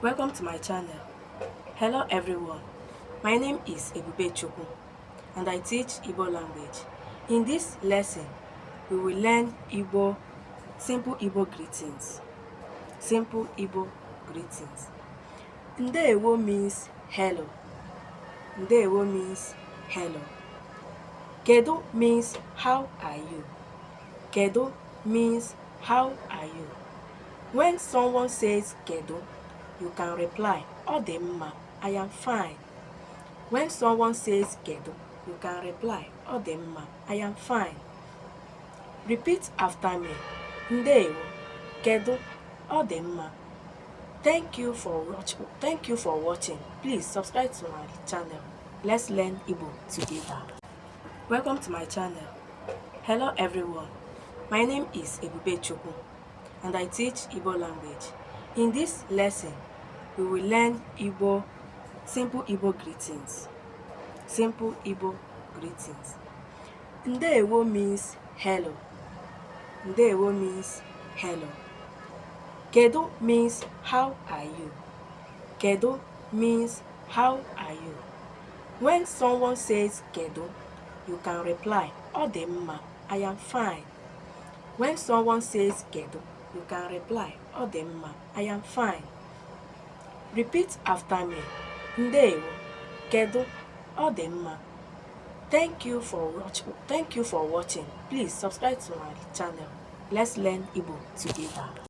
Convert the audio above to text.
Welcome to my channel. Hello everyone, my name is Chukwu and I teach Igbo language. In this lesson, we will learn simple Igbo greetings. Simple Igbo greetings. Ndewo means hello. Ndewo means hello. Kedu means how are you? Kedu means how are you? When someone says Kedu, you can reply, Ọ dị mma, I am fine. When someone says Kedu, you can reply, Ọ dị mma, I am fine. Repeat after me. Ndewo, Kedu, Ọ dị mma. Thank you for watching. Please subscribe to my channel. Let's learn Igbo together. Welcome to my channel. Hello everyone. My name is Chukwu and I teach Igbo language. In this lesson, we will learn simple Igbo greetings. Simple Igbo greetings. Ndewo means hello. Ndewo means hello. Kedu means how are you? Kedu means how are you? When someone says Kedu, you can reply, Ọ dị mma, I am fine. When someone says Kedu, you can reply, Ọ dị mma, I am fine. Repeat after me. Ndewo, Kedu, Ọ dị mma. Thank you for watching. Please subscribe to my channel. Let's learn Igbo together.